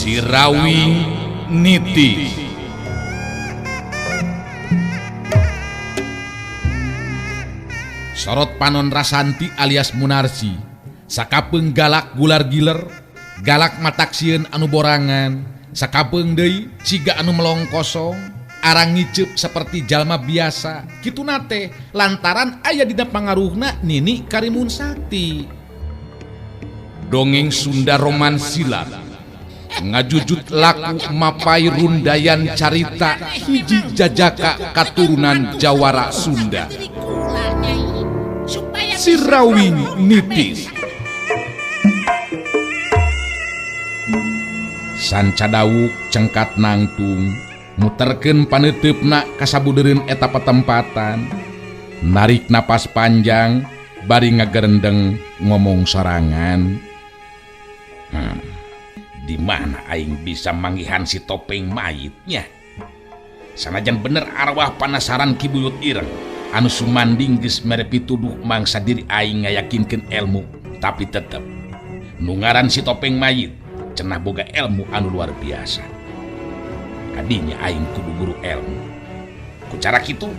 Sirawing Niti. Sorot panon Rasanti alias Munarsi sakapeung galak gular giler, galak matak sieun anu borangan, sakapeung deui siga anu melong kosong, arang ngiceup seperti jalma biasa. Kituna teh lantaran aya dina pangaruhna Nini Karimun Sakti. Dongeng Sunda Roman Silat ngajujut laku mapai rundayan carita hiji jajaka katurunan Jawara Sunda. Sirawing Nitis. Sanca dawuk cengkat nangtung muterkeun paneuteup kasabudereun eta patempatan, narik napas panjang bari ngagerendeng ngomong sorangan. Di mana aing bisa manggihan si topeng mayitnya? Sanajan bener arwah panasaran Ki Buyut Ireng anu sumanding geus mere pituduh mangsa diri aing ngayakinkeun ilmu, tapi tetep nu ngaran si topeng mayit cenah boga ilmu anu luar biasa. Kadinya aing kudu guru ilmu. Ku cara kitu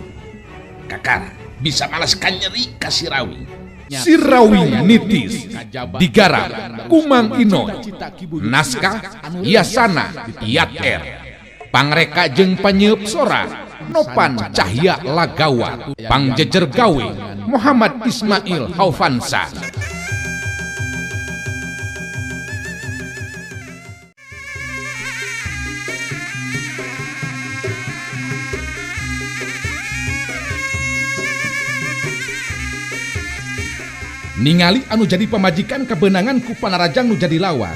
kakara bisa malas kanyeri ka Sirawing. Sirawing Nitis digarap Kumang Inoy, naskah Yasana Yat R, pangreka jeung panyeup sora Nopan Cahya Lagawa, pangjejer gawe Muhammad Ismail Haufansa. Ningali anu jadi pamajikan kebenangan ku Panarajang nu jadi lawan.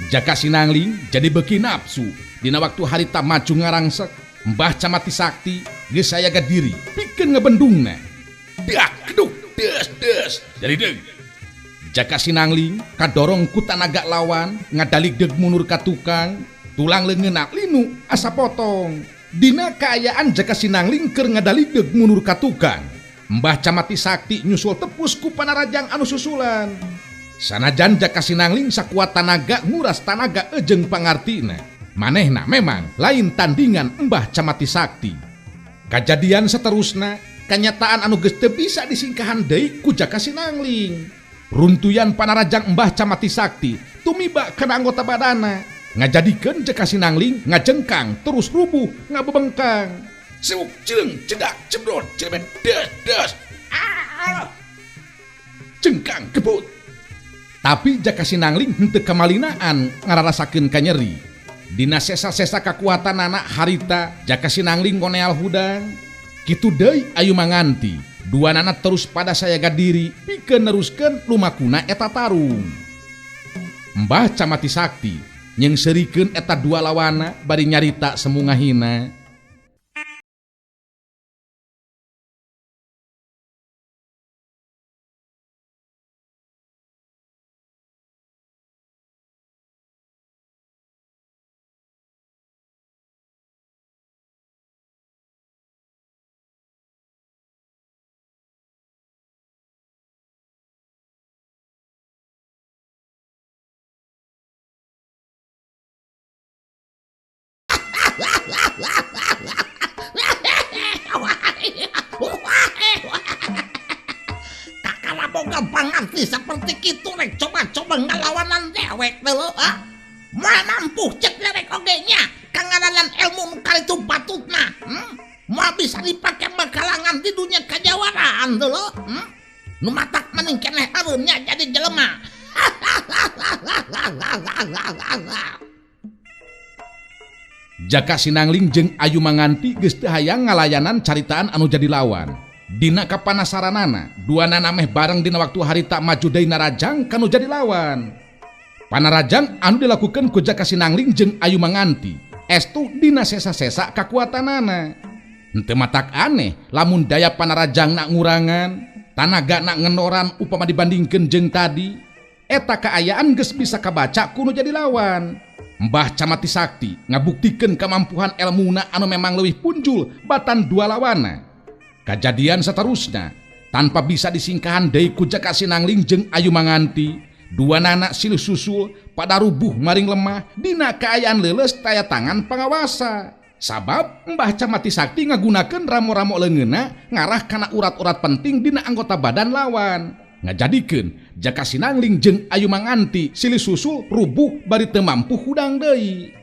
Jaka Sinangling jadi beuki nafsu. Dina waktu harita maju ngarangsek, Mbah Camati Sakti geus sayaga diri pikeun ngebendungna. Dak keduk des des jadi deung. Jaka Sinangling kadorong ku tanaga lawan ngadalik deug mundur ka tukang, tulang leungeunna linu asa potong. Dina kaayaan Jaka Sinangling keur ngadalik deug mundur ka tukang, Mbah Camati Sakti nyusul tepus ku Panarajang anu susulan. Sanajan Jaka Sinangling sakuat tanaga nguras tanaga ejeng pangartina, manehna memang lain tandingan Mbah Camati Sakti. Kajadian seterusna, kanyataan anu geus teu bisa disingkahan deui ku Jaka Sinangling. Runtuyan Panarajang Mbah Camati Sakti tumiba kana anggota badana, ngajadikeun Jaka Sinangling ngajengkang terus rubuh ngabebengkang. Sewuk cileng cedak cembrot cemen des des. Ah! Cengkang kebut. Tapi Jaka Sinangling henteu kamalinaan ngararasakeun kanyeri. Dina sesa-sesa kakuatan anak harita Jaka Sinangling ngoneal hudang. Kitu deui ayu manganti. Dua nana terus pada sayaga diri pikeun neruskeun lumakuna eta tarung. Mbah Camati Sakti nyeungseurikeun eta dua lawana bari nyarita semungahina. Kakak boga pangarti seperti kitu rek coba-coba ngalawanan dewek teh lho, ah. Moal mampu cek dewek oge nya kangaranan ilmu nu karitu patutna. Moal bisa dipake bakalangan di dunia kajawaraan teh lho. Nu matak mending keneh eureun nya jadi jelema. Jaka Sinangling jeung Ayu Manganti geus teu hayang ngalayanan caritaan anu jadi lawan. Dina kapanasaranana, dua nana meh bareng dina waktu harita maju deui narajang kanu jadi lawan. Panarajang anu dilakukeun ku Jaka Sinangling jeung Ayu Manganti, estu dina sesa-sesa kakuatanana. Henteu matak aneh lamun daya panarajangna ngurangan, tanagana ngenoran upama dibandingkeun jeung tadi. Eta kaayaan geus bisa kabaca ku nu jadi lawan. Mbah Camati Sakti ngabuktikeun kamampuhan elmuna anu memang leuwih punjul batan dua lawana. Kajadian seterusna tanpa bisa disingkahan deui ku Jaka Sinangling jeung Ayu Manganti, Dua nana silih susul pada rubuh maring lemah dina kaayaan leuleus taya tangan pangawasa. Sabab Mbah Camati Sakti ngagunakeun ramo-ramo leungeunna ngarah kana urat-urat penting dina anggota badan lawan. Ngajadikeun Jaka Sinangling jeung Ayu Manganti silih susul rubuh bari teu mampu hudang deui.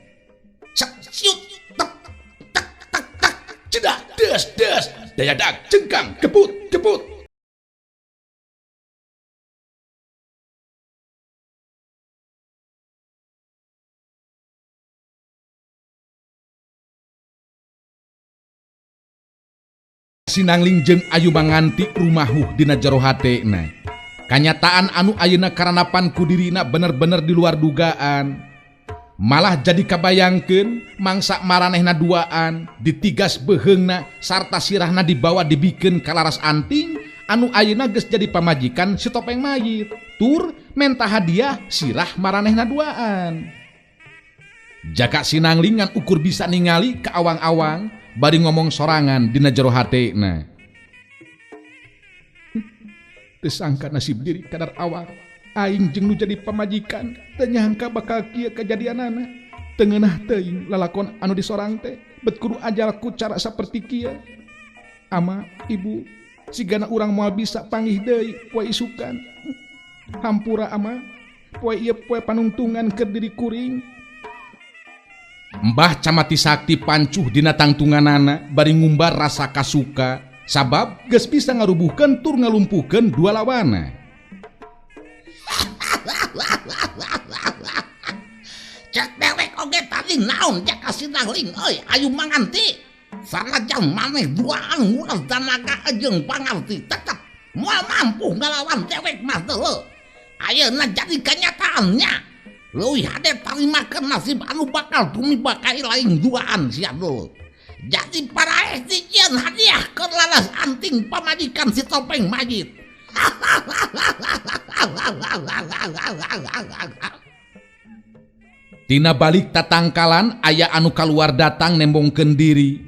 Siut tek tek tek tek cedak des des dayadak cengkang kebut kebut. Sinangling jeung Ayu Manganti rumahuh dina jero hatena. Kanyataan anu ayeuna karanapan ku dirina bener-bener di luar dugaan. Malah jadi kabayangkeun mangsa maranehna duaan, ditigas beuheungna sarta sirahna dibawa dibikeun ka laras anting anu ayeuna geus jadi pamajikan si topeng mayit. Tur menta hadiah sirah maranehna duaan. Jaka Sinangling ngan ukur bisa ningali ka awang-awang bari ngomong sorangan dina jero hatena. Teu sangka nasib diri kadar awak aing jeung nu jadi pamajikan teu nyangka bakal kieu kajadianana. Teu ngeunah teuing lalakon anu disorang teh bet kudu ajal ku cara saperti kieu. Ama ibu sigana urang moal bisa panggih deui poe isukan. Hampura ama, poe ieu poe panungtungan keur diri kuring. Mbah Camati Sakti pancuh dina tangtunganana bari ngumbar rasa kasuka sabab geus bisa ngarubuhkeun tur ngalumpuhkeun dua lawana. Cek dewek oge tadi naon Jaka Sinangling euy Ayu Manganti. Sanajan maneh duaan nguras danaga jeung pangarti tetep moal mampu ngalawan dewek mah deuleu. Ayeuna jadi kanyataannya. Leuwih hade tarimakeun nasib anu bakal tumiba ka lain duaan sia deuleu. Jadi paraeh dijieun hadiah keur lalas anting pamajikan si topeng mayit. Tina balik tatangkalan aya anu kaluar datang nembongkeun diri,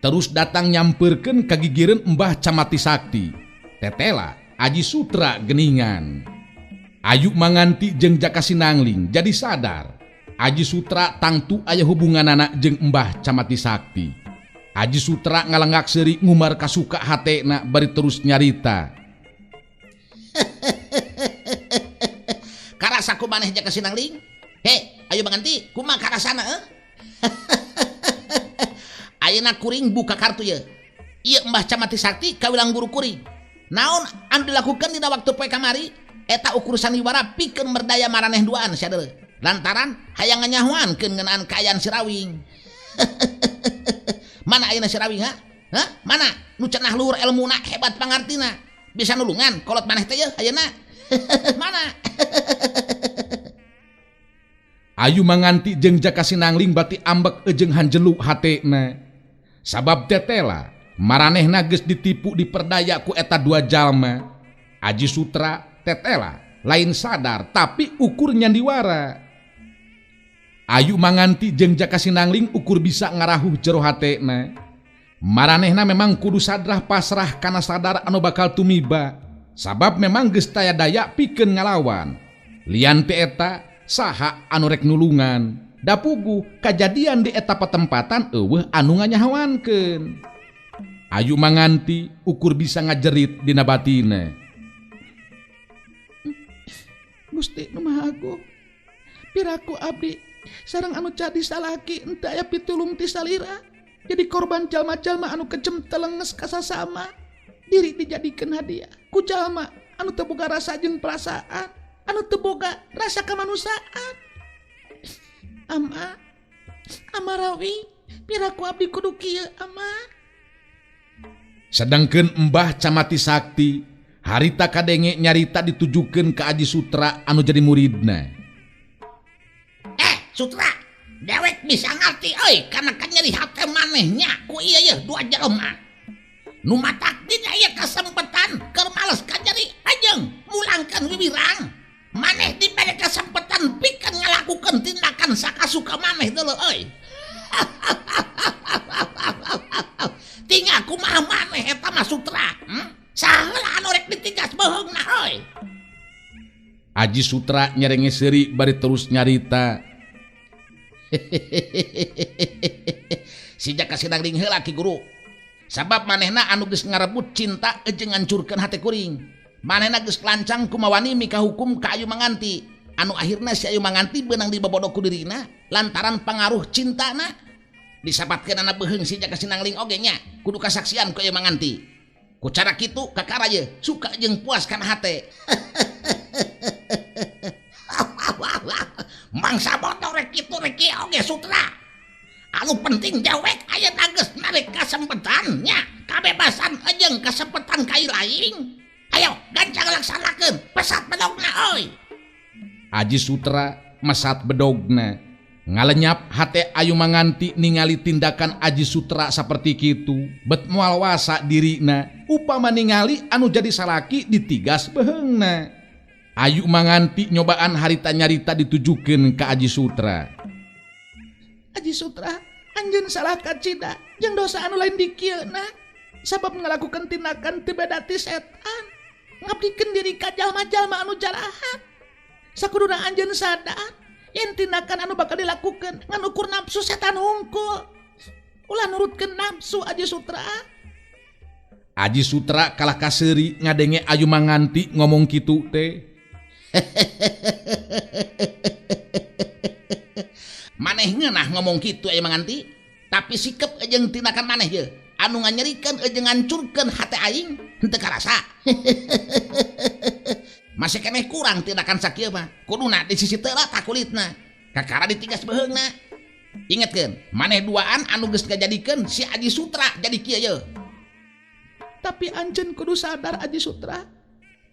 terus datang nyampeurkeun ka gigireun Mbah Camati Sakti. Tetela Aji Sutra geningan. Ayu Manganti jeung Jaka Sinangling jadi sadar Aji Sutra tangtu aya hubunganana jeung Mbah Camati Sakti. Aji Sutra ngalengak seuri ngumar kasuka hatena bari terus nyarita. Karasa ku maneh Jaka Sinangling? He, Ayu Manganti, kumaha karasana eh? Ayeuna kuring buka kartu ye. Ieu Mbah Camati Sakti kawilang guru kuring. Naon anu dilakukeun dina waktu poe kamari? Eta ukur sandiwara pikeun merdaya maraneh duaan sia deuleu. Lantaran hayang nganyahoankeun ngeunaan kaayaan si Rawing. Mana ayeuna si Rawing ha? Hah? Mana? Nu cenah luhur elmuna hebat pangartina. Bisa nulungan kolot maneh teh yeuh ayeuna. Mana? Ayu Manganti jeung Jaka Sinangling bati ambek jeung hanjelu hatena. Sabab tetela maranehna geus ditipu diperdaya ku eta dua jalma. Aji Sutra tetela lain sadar tapi ukur nyandiwara. Ayu Manganti jeung Jaka Sinangling ukur bisa ngarahuh jero hatena. Maranehna memang kudu sadrah pasrah kana sadar anu bakal tumiba. Sabab memang geus taya daya pikeun ngalawan. Lian ti eta saha anu rek nulungan. Dapugu kajadian di eta patempatan eueuh anu nganyahoankeun. Ayu Manganti ukur bisa ngajerit dina batina. Gusti nu Maha Agung, piraku abdi sareng anu jadi salaki henteu aya pitulung ti salira. Jadi korban jalma-jalma anu kejem telenges kasasama. Diri dijadikeun hadiah ku jalma anu teu boga rasa jeung perasaan, anu teu boga rasa kemanusiaan. Ama, ama Rawi, piraku abdi kudu kieu ama. Sedangkeun Mbah Camati Sakti harita kadenge nyarita ditujukeun ka Aji Sutra anu jadi muridna. Sutra, dewek bisa ngarti euy kana kanyeri hate manehnya ku ieu yeuh dua jelema. Nu matak dina ieu kasempatan keur males kanyeri ajeung mulangkeun wiwirang. Maneh dibere kasempatan pikeun ngalakukeun tindakan sakasuka maneh deuleu euy. Tinggal kumaha maneh eta mah Sutra, Saheula anu rek ditigas beuheungna euy. Aji Sutra nyerenge seuri bari terus nyarita. Si Jaka Sinangling heula Ki Guru. Sabab manehna anu geus ngarebut cinta jeung ngancurkeun hate kuring. Manehna geus lancang kumawani mikahukum ka Ayu Manganti. Anu akhirna si Ayu Manganti beunang dibobodo ku dirina lantaran pangaruh cintana. Disapatkeunana beuheung si Jaka Sinangling oge nya kudu kasaksian ku Ayu Manganti. Ku cara kitu kakara ye suka jeung puas kana hate. Mangsa bodoh rek kitu rek kieu oge Sutra. Anu penting dewek ayeuna geus narik kasempetan nya, kabebasan jeung kasempetan kai lain. Ayo gancang laksanakeun pesat bedogna euy. Aji Sutra mesat bedogna. Ngalenyap hate Ayu Manganti ningali tindakan Aji Sutra saperti kitu, bet moal wasa dirina upama ningali anu jadi salaki ditigas beheungna. Ayu Manganti nyobaan harita nyarita ditujukeun ka Aji Sutra. Aji Sutra, anjeun salah kacida jeung dosa anu lain dikieuna sabab ngalakukeun tindakan teu beda ti setan, ngabdikeun diri ka jalma-jalma anu jarahat. Sakuduna anjeun sadar yen tindakan anu bakal dilakukeun ngan ukur nafsu setan hungkul. Ulah nurutkeun nafsu Aji Sutra. Aji Sutra kalah kaseuri ngadenge Ayu Manganti ngomong kitu teh. Maneh ngeunah ngomong kitu Ayu Manganti, tapi sikep jeung tindakan maneh ye anu nganyerikeun jeung ngancurkeun hate aing henteu karasa. Masih keneh kurang tindakan sakieu mah, kuduna di sisi teu rata kulitna, kakara ditigas beuheungna. Ingetkeun, maneh duaan anu geus ngajadikeun si Aji Sutra jadi kieu ye. Tapi anjeun kudu sadar Aji Sutra,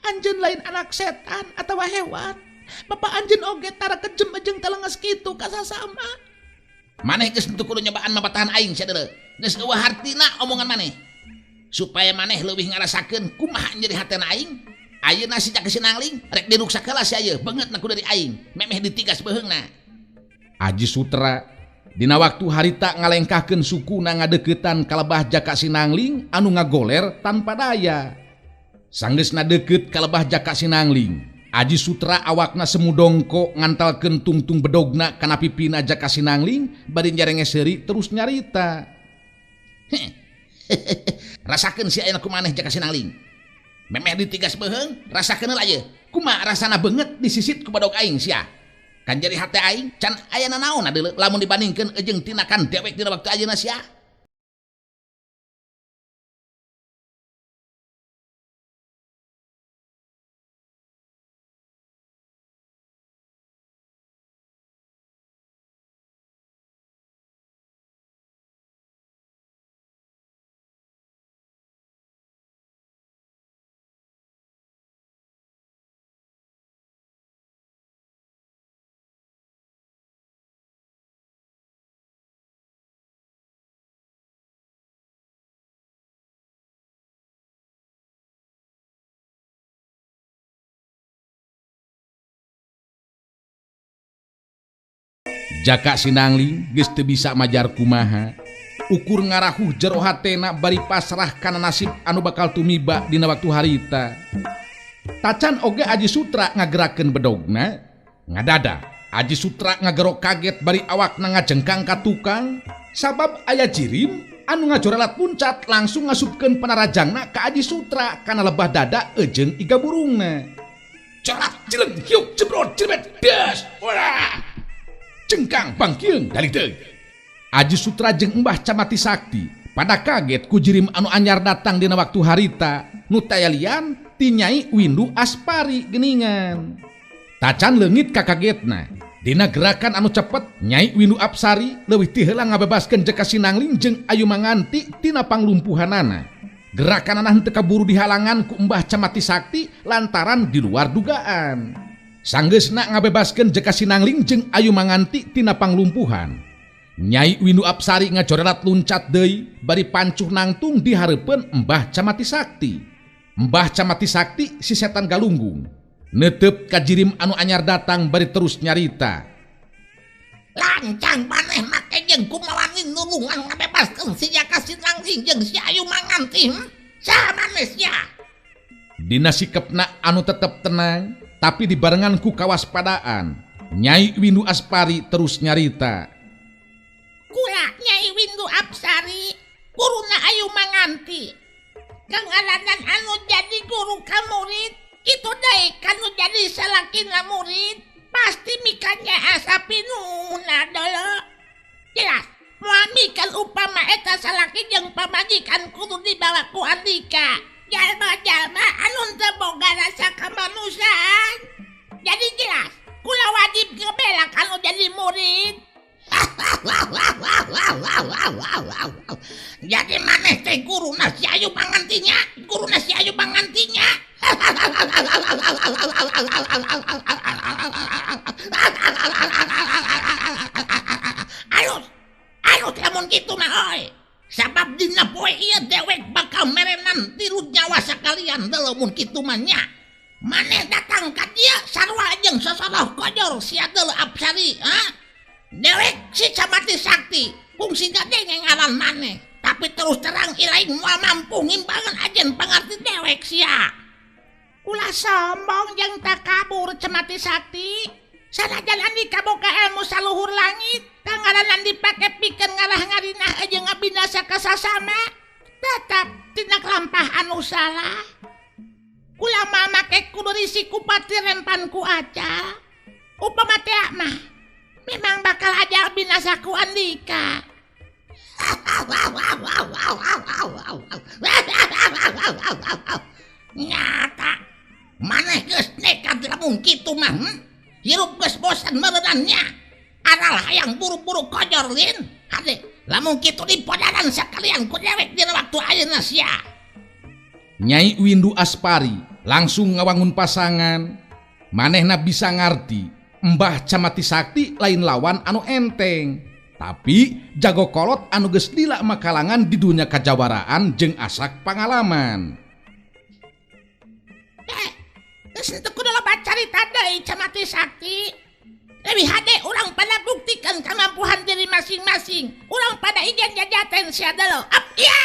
anjeun lain anak setan atawa hewan. Bapak anjeun oge tara kejem jeung telenges kitu ka sasama. Maneh geus teu kudu nyobaan mapatahan aing sia deuleu. Geus eueuh hartina omongan maneh. Supaya maneh leuwih ngarasakeun kumaha nyeri hatena aing. Ayeuna si Jaka Sinangling rek diruksak heula sia ieu beungeutna ku dari aing, memeh ditigas beuheungna. Aji Sutra dina waktu harita ngalengkahkeun sukuna ngadeuketan ka lebah Jaka Sinangling anu ngagoler tanpa daya. Sanggeusna deukeut ka lebah Jaka Sinangling, Aji Sutra awakna semu dongko ngantalkeun tungtung bedogna kana pipina Jaka Sinangling bari nyarenge seuri terus nyarita. Rasakeun si ayeuna ku maneh Jaka Sinangling. Memeh ditigas beuheung, rasakeun heula ieu. Kumaha rasana beungeut disisit ku badog aing sia. Kan jadi hate aing can aya nanaon deuleu lamun dibandingkeun jeung tindakan dewek dina waktu ayeuna sia. Jaka Sinangling geus teu bisa majar kumaha. Ukur ngarahuh jero hatena bari pasrah kana nasib anu bakal tumiba dina waktu harita. Tacan oge Aji Sutra ngagerakeun bedogna, ngadada. Aji Sutra ngagerok kaget bari awakna ngajengkang ka tukang sabab aya jirim anu ngajorelat puncat langsung ngasupkeun panarajangna ka Aji Sutra kana lebah dada eujeung iga burungna. Corat jeleng hiuk jebrot jelebet das. Wah. Cengkang bangkieung dari deui. Aji Sutra jeung Mbah Camati Sakti pada kaget ku jirim anu anyar datang dina waktu harita nu tayalian ti Nyai Windu Aspari geuningan. Tacan leungit kakagetna. Dina gerakan anu cepet Nyai Windu Apsari leuwih ti heula ngabebaskeun Jaka Sinangling jeung Ayu Manganti tina panglumpuhanana. Gerakanana henteu kaburu dihalangan ku Mbah Camati Sakti lantaran di luar dugaan. Sanggeusna ngabebaskeun Jaka Sinangling jeung Ayu Manganti tina panglumpuhan. Nyai Windu Apsari ngajorelat luncat deui bari pancuh nangtung di hareupeun Mbah Camati Sakti. Mbah Camati Sakti si setan galunggung netep ka jirim anu anyar datang bari terus nyarita. Lancang maneh make jeung kumawani nulungan ngabebaskeun si Jaka Sinangling jeung si Ayu Manganti. Saha maneh sia? Dina sikepna anu tetep tenang, tapi dibarengan ku kawaspadaan. Nyai Windu Aspari terus nyarita. Kula Nyai Windu Apsari, guruna Ayu Manganti. Kangalanan anu jadi guru ka murid, kitu deui kanu jadi salakina murid, pasti mikanya asa pinuna dolo. Jelas, moal mikan upama eta salaki jeung pamajikan kudu dibawa ku andika. Jalma-jalma anu teu boga rasa kamanusiaan. Jadi jelas, kula wajib ngebela kanu jadi murid. Jadi maneh teh guruna si Ayu Mangantinya, guruna si Ayu Mangantinya. Alus, alus lamun kitu mah euy. Sabab dina poe ieu dewek bakal merenan tilu nyawa sakalian deuleu mun kitu mah nya. Maneh datang ka dieu sarua jeung sosoroh kojor sia deuleu Apsari, ha? Dewek si Camati Sakti kungsi gadeng ngaran maneh, tapi terus terang ilaing moal mampu ngimbangan ajen pangarti dewek sia. Ulah sombong jeung takabur Camati Sakti. Sanajan andika boga ilmu saluhur langit, kangaranan dipake pikeun ngarah ngarinah jeung ngabinasa ka sasama, tetap tina lampah anu salah. Kula mah make kudu risi kupati rempan ku acal. Upama teh mah memang bakal aja binasa ku andika. Nyata maneh geus nekat lamun kitu mah. Hirup geus bosan meureunannya. Aral hayang buru-buru kojor lin. Hade, lamun kitu dipodaran sakalian ku dewek dina waktu ayeuna sia. Nyai Windu Aspari langsung ngawangun pasangan. Manehna bisa ngarti Mbah Camati Sakti lain lawan anu enteng, tapi jago kolot anu geus lila makalangan di dunia kajawaraan jeung asak pangalaman. Geus teu kudu loba carita deui Camati Sakti. Lebih hade urang pada buktikan kemampuan diri masing-masing. Urang pada ijen jajaten sia deuleu. Ap ya.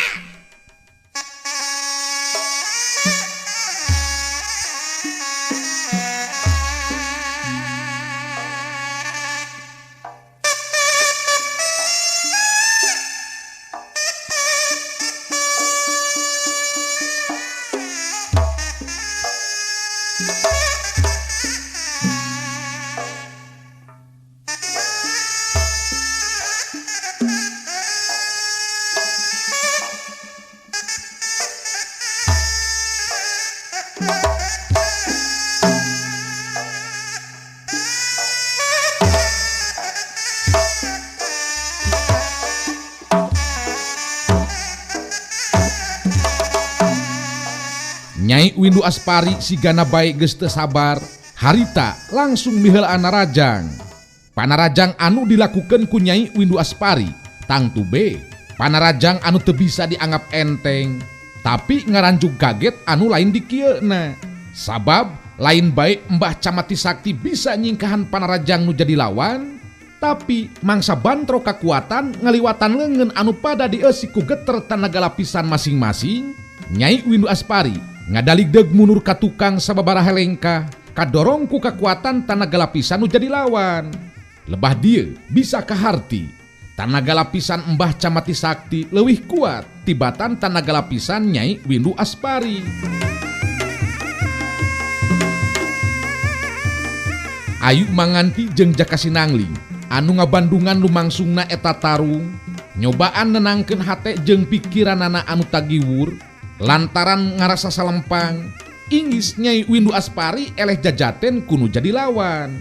Nyai Windu Aspari sigana bae geus teu sabar, harita langsung miheulaan narajang. Panarajang anu dilakukeun ku Nyai Windu Aspari tangtu be panarajang anu teu bisa dianggap enteng, tapi ngaranjug kaget anu lain dikieuna. Sabab lain bae Mbah Camati Sakti bisa nyingkahan panarajang nu jadi lawan, tapi mangsa bantro kakuatan ngaliwatan leungeun anu pada dieusi ku geter tanaga lapisan masing-masing. Nyai Windu Aspari ngadaligdeg mundur ka tukang sababaraha lengkah, kadorong ku kakuatan tanaga lapisan nu jadi lawan. Lebah dieu bisa kaharti, tanaga lapisan Mbah Camati Sakti leuwih kuat tibatan tanaga lapisan Nyai Windu Aspari. Ayu Manganti jeung Jaka Sinangling anu ngabandungan lumangsungna eta tarung, nyobaan nenangkeun hate jeung pikiranana anu tagiwur. Lantaran ngarasa salempang, inggis Nyai Windu Aspari eleh jajaten kunu jadi lawan.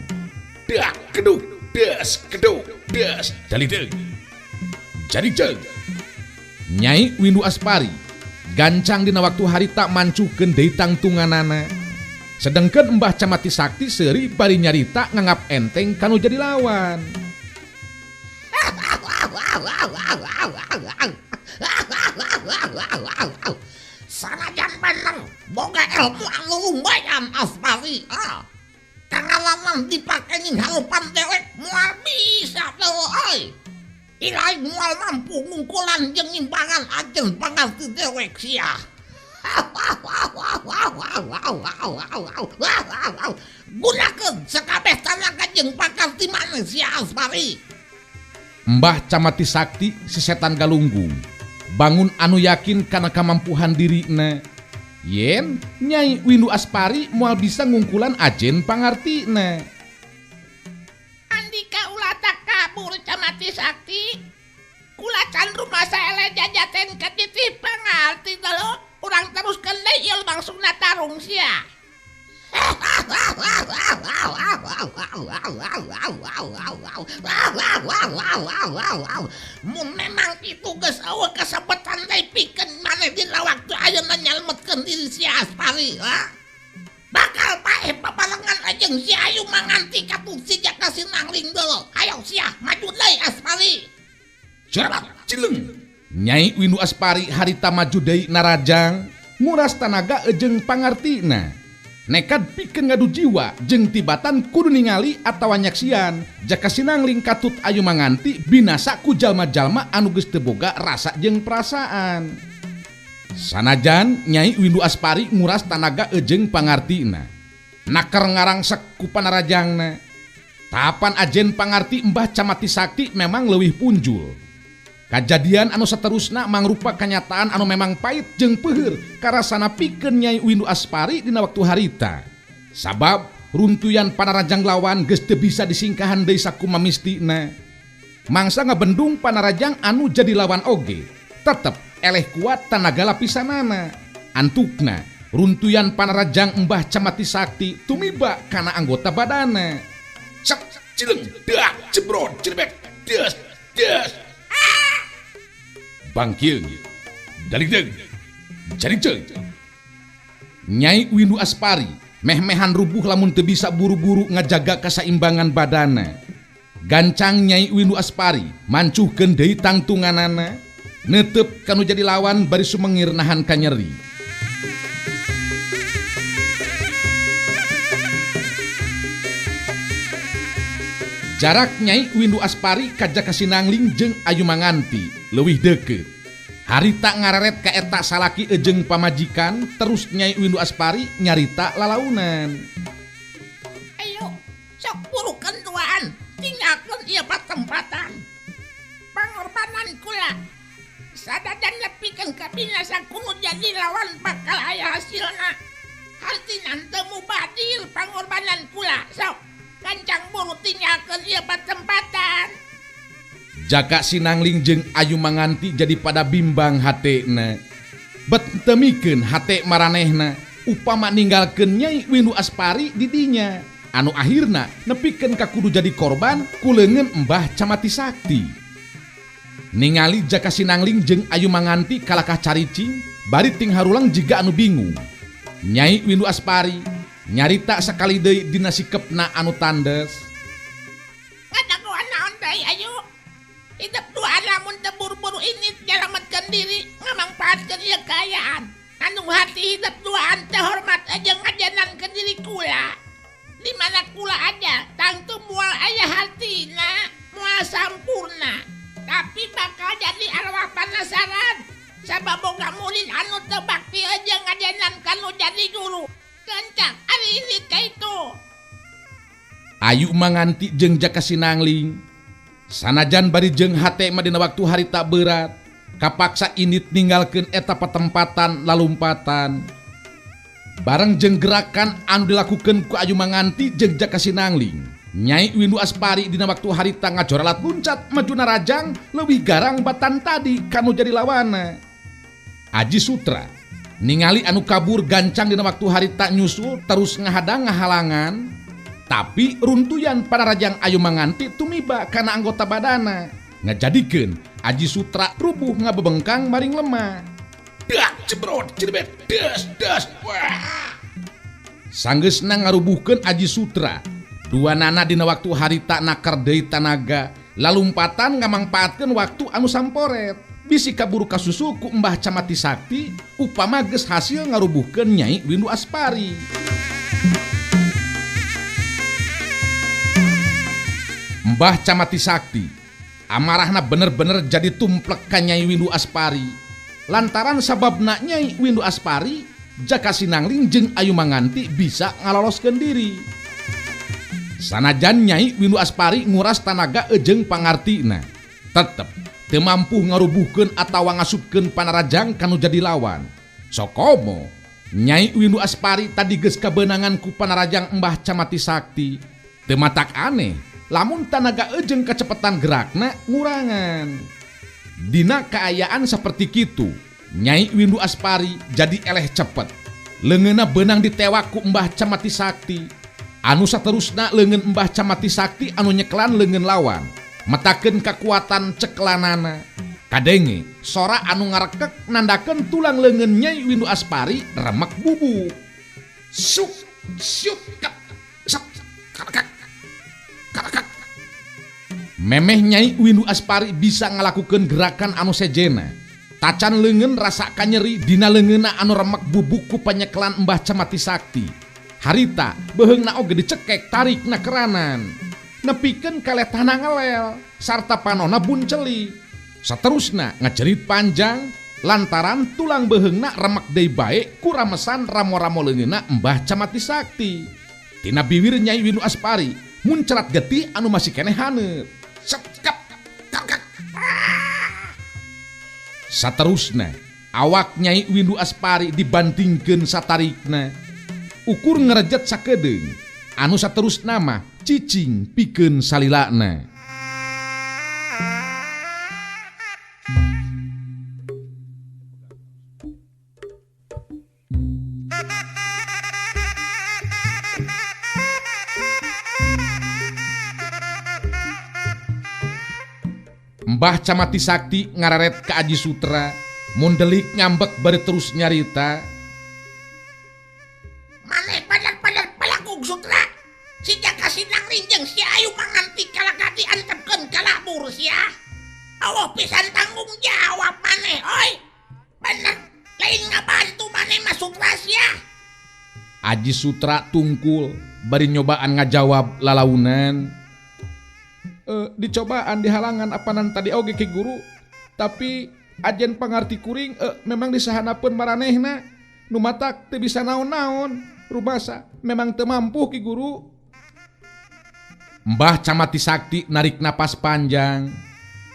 Dak keduk, des keduk, des jadi deg, jadi jeng. Nyai Windu Aspari gancang dina waktu harita mancuhkeun deui tangtunganana. Sedengkeun Mbah Camati Sakti seuri bari nyarita nganggap enteng kanu jadi lawan. Sanajan bener boga ilmu anu lumayan Aspari. Kangalaman dipake nyinghalupan dewek moal bisa deuleu euy. Ilaing moal mampu ngungkulan jeung ngimbangan ajen pangarti dewek sia. Gunakeun sakabeh tanaga jeung pakarti maneh sia Aspari. Mbah Camati Sakti si setan galunggung bangun anu yakin kana kamampuhan dirina. Yen Nyai Windu Aspari moal bisa ngungkulan ajen pangartina. Andika ulah takabur Camati Sakti. Kula can rumasa eleh jajaten ka titih pangarti teh. Urang teruskeun deui ieu langsungna tarung sia. Mun memang kitu geus eueuh kasepetan deui pikeun maneh dina waktu ayeuna nyalametkeun diri si Aspari. Bakal paeh paparengan jeung si Ayu Manganti katuh si Jaka Sinangling deuleu. Ayo sia maju deui Aspari. Cerat cileng. Nyai Windu Aspari harita maju deui narajang nguras tanaga jeung pangartina. Nekad pikeun ngadu jiwa jeung tibatan kudu ningali atawa nyaksian Jaka Sinangling katut Ayu Manganti binasa ku jalma-jalma anu geus teu boga rasa jeung perasaan. Sanajan Nyai Windu Aspari nguras tanaga jeung pangartina. Naker ngarangsek ku panarajangna. Tahapan ajen pangarti Mbah Camati Sakti memang leuwih punjul. Kajadian anu saterusna mangrupa kanyataan anu memang pahit jeung peuheur karasana pikeun Nyai Windu Aspari dina waktu harita. Sabab runtuyan panarajang lawan geus teu bisa disingkahan deui sakumamistina. Mangsa ngabendung panarajang anu jadi lawan oge, tetep eleh kuat tanaga lapisanana. Antukna runtuyan panarajang Mbah Camati Sakti tumiba kana anggota badana. Cek cileng dak jebrot cirebek des des. Bangkieung, daligdeung, jarigdeung. Nyai Windu Aspari meh-mehan rubuh lamun teu bisa buru-buru ngajaga kasaimbangan badana. Gancang Nyai Windu Aspari mancuhkeun deui tangtunganana, neuteup kanu jadi lawan bari sumengir nahan kanyeri. Jarak Nyai Windu Aspari ka Jaka Sinangling jeung Ayu Manganti leuwih deukeut. Harita ngareret ka eta salaki ejeng pamajikan, terus Nyai Windu Aspari nyarita lalaunan. Ayo, sok burukeun duaan, tinggalkeun ieu patempatan. Pangorbanan kula sadadan nepikeun ka binasa kudu jadi lawan bakal aya hasilna. Hartina teu mubadil pangorbanan kula, sok gancang buru tinggalkeun ieu patempatan. Jaka Sinangling jeung Ayu Manganti jadi pada bimbang hatena. Bet temikeun hate maranehna upama ninggalkeun Nyai Windu Aspari di dinya. Anu akhirna nepikeun ka kudu jadi korban ku leungeun Mbah Camati Sakti. Ningali Jaka Sinangling jeung Ayu Manganti kalakah caricing bari ting harulang jiga anu bingung. Nyai Windu Aspari nyarita sakali deui dina sikepna anu tandes. Ngadagoan naon deui Ayu? Hidup dua lamun teu buru-buru ini nyalametkeun diri ngamangpaatkeun ieu kaayaan. Anu hati hidup duaan teu hormat jeung ngajanankeun diri kula. Di mana kula aja tangtu moal aya hatina, moal sampurna. Tapi bakal jadi arwah panasaran. Sabab boga murid anu teu bakti jeung ngajanan kanu jadi guru. Kencang ari ini ka itu. Ayu Manganti jeung Jaka Sinangling sanajan bari jeung hate mah dina waktu harita berat, kapaksa indit ninggalkeun eta patempatan lalumpatan. Bareng jeung gerakan anu dilakukeun ku Ayu Manganti jeung Jaka Sinangling, Nyai Windu Aspari dina waktu harita ngajoralat luncat maju narajang leuwih garang batan tadi kanu jadi lawana. Aji Sutra ningali anu kabur gancang dina waktu harita nyusul terus ngahadang ngahalangan. Tapi runtuyan panarajang Ayu Manganti tumiba kana anggota badana. Ngajadikeun Aji Sutra rubuh ngabebengkang maring lemah. Dak jebrot cirebet des des wah. Sanggeusna ngarubuhkeun Aji Sutra. Dua nana dina waktu harita naker deui tanaga, lalumpatan ngamangpaatkeun waktu anu samporet. Bisi kaburu kasusul ku Mbah Camati Sakti upama geus hasil ngarubuhkeun Nyai Windu Aspari. Mbah Camati Sakti amarahna bener-bener jadi tumplek ka Nyai Windu Aspari. Lantaran sababna Nyai Windu Aspari Jaka Sinangling jeung Ayu Manganti bisa ngaloloskeun diri. Sanajan Nyai Windu Aspari nguras tanaga ejeng pangartina, tetep teu mampu ngarubuhkeun atawa ngasupkeun Panarajang kanu jadi lawan. Sokomo Nyai Windu Aspari tadi geus kabeunangan ku Panarajang Mbah Camati Sakti. Teu matak aneh lamun tanaga ejeng kecepatan gerakna ngurangan. Dina kaayaan seperti kitu, Nyai Windu Aspari jadi eleh cepet. Leungeunna beunang ditewak ku Mbah Camati Sakti. Anu saterusna leungeun Mbah Camati Sakti anu nyeklan leungeun lawan, metakeun kakuatan ceklanana. Kadenge sora anu ngarekek nandakeun tulang leungeun Nyai Windu Aspari remek bubuk. Syuk syuk kap sap karakak karakak. Memeh Nyai Windu Aspari bisa ngalakukeun gerakan anu sejena. Tacan leungeun rasa kanyeri dina leungeunna anu remek bubuk ku panyeklan Mbah Camati Sakti. Harita beheungna oge dicekek tarikna keranan. Nepikeun kaletahna ngelel sarta panona bunceli. Saterusna ngajerit panjang lantaran tulang beheungna remek deui bae ku ramesan ramo-ramo leungeunna Mbah Camati Sakti. Tina biwir Nyai Windu Aspari muncrat getih anu masih keneh haneut. Sekap kakak. Saterusna awak Nyai Windu Aspari dibantingkeun satarikna. Ukur ngerejet sakedeung anu saterusna mah cicing pikeun salilana. Mbah Camati Sakti ngareret ka Aji Sutra, mundelik ngambek bari terus nyarita. Maneh padar-padar palakug Sutra. Si Jaka Sinangling jeung si Ayu Manganti kalakati antepkeun kalabur sia. Awoh pisan tanggung jawab maneh oi. Bener lain ngabantu maneh mah Sutra sia. Aji Sutra tungkul bari nyobaan ngajawab lalaunan. Dicobaan dihalangan apanan tadi oge ki guru, tapi ajen pangarti kuring memang disahanapeun maranehna nu matak teu bisa naon-naon rumasa memang teu mampu ki guru. Mbah Camati Sakti narik napas panjang.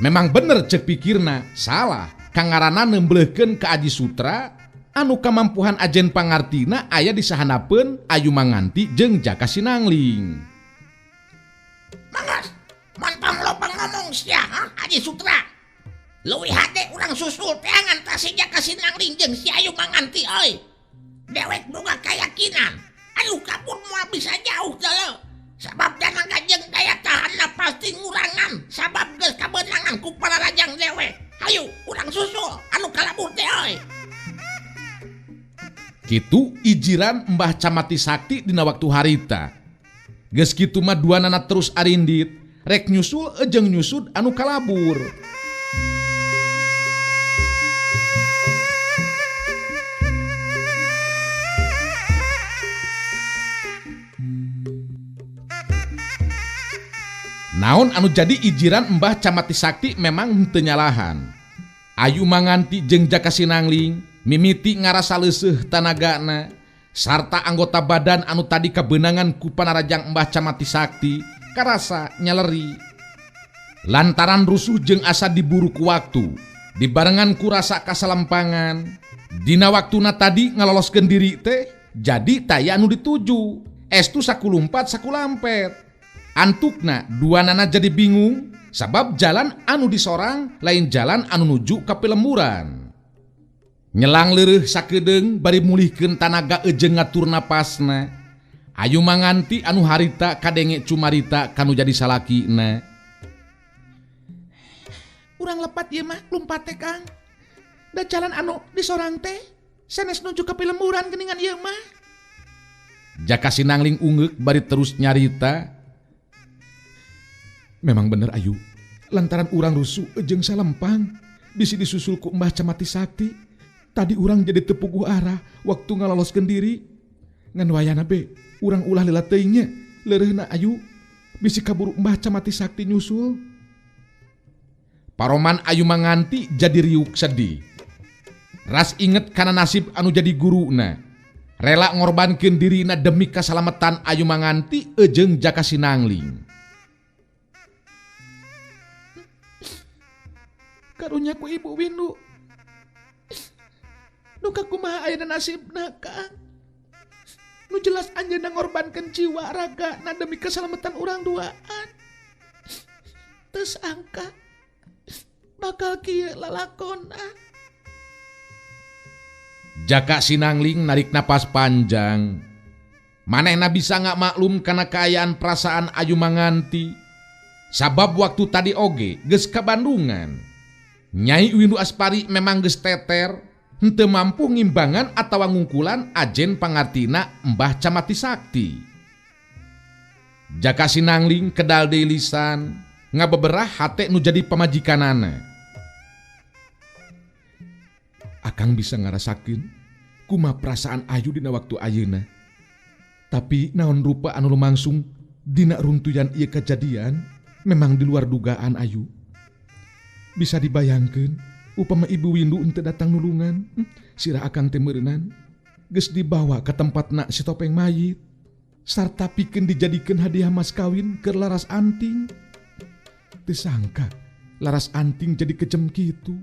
Memang bener cek pikirna salah kangarana nemblehkeun ka Aji Sutra anu kamampuhan ajen pangartina aya disahanapeun Ayu Manganti jeung Jaka Sinangling. Manggas mantang loba ngomong sia, Aji Sutra. Leuwih hade urang susul teangan ta si Jaka Sinangling jeung si Ayu Manganti euy. Dewek boga kayakinan anu kabur moal bisa jauh teh. Sabab tanaga jeung daya tahanna pasti ngurangan sabab geus kabeunangan ku Panarajang dewek. Hayu urang susul anu kalabur teh euy. Kitu ijiran Mbah Camati Sakti dina waktu harita. Geus kitu mah duanana terus arindit. Rek nyusul ejeng nyusud anu kalabur. Naon anu jadi ijiran Mbah Camati Sakti memang henteu nyalahan. Ayu Manganti jeung Jaka Sinangling mimiti ngarasa leuseuh tanagana sarta anggota badan anu tadi kabeunangan ku Panarajang Mbah Camati Sakti karasa nyaleri. Lantaran rusuh jeung asa diburu ku waktu, dibarengan ku rasa kasalempangan. Dina waktuna tadi ngaloloskeun diri teh jadi taya anu dituju. Estu sakulumpat sakulampet. Antukna duanana jadi bingung sabab jalan anu disorang lain jalan anu nuju ka pilemburan. Nyelang leureuh sakedeung bari mulihkeun tanaga ejeung ngatur napasna. Ayu Manganti anu harita kadenge cumarita kanu jadi salakina. Urang lepat ieu mah lumpat teh Kang. Da jalan anu disorang teh sanes nuju ka pilemburan geuningan ieu mah. Jaka Sinangling ungeuk bari terus nyarita. Memang bener Ayu, lantaran urang rusuh jeung salempang bisi disusul ku Mbah Camati Sakti. Tadi urang jadi teu puguh arah waktu ngaloloskeun diri. Ngan wayana be urang ulah lila teuing nya leureuhna Ayu bisi kaburu Mbah Camati Sakti nyusul. Paroman Ayu Manganti jadi riuk sedih. Ras inget kana nasib anu jadi guruna. Rela ngorbankeun dirina demi kasalametan Ayu Manganti jeung Jaka Sinangling. Karunya ku Ibu Windu. Nu kakumaha ayeuna nasibna, Kang? Nu jelas anjeunna ngorbankeun jiwa raga na demi keselamatan urang duaan. Teu sangka bakal kieu lalakonna. Jaka Sinangling narik napas panjang. Manehna bisa nggak maklum karena keayaan perasaan Ayu Manganti. Sabab waktu tadi oge geus ka Bandungan. Nyai Windu Aspari memang geus teter, henteu mampu ngimbangan atawa ngungkulan ajen pangartina Mbah Camati Sakti. Jaka Sinangling kedal deui lisan, ngabeberah hate nu jadi pamajikanana. Akang bisa ngarasakeun kumaha perasaan Ayu dina waktu ayeuna. Tapi naon rupa anu lumangsung dina runtuyan ieu kejadian memang di luar dugaan Ayu. Bisa dibayangkeun upama Ibu Windu henteu datang nulungan, sirah akang teh meureunan geus dibawa ka tempatna si topeng mayit sarta pikeun dijadikeun hadiah mas kawin keur Laras Anting. Teu sangka Laras Anting jadi kejem kitu.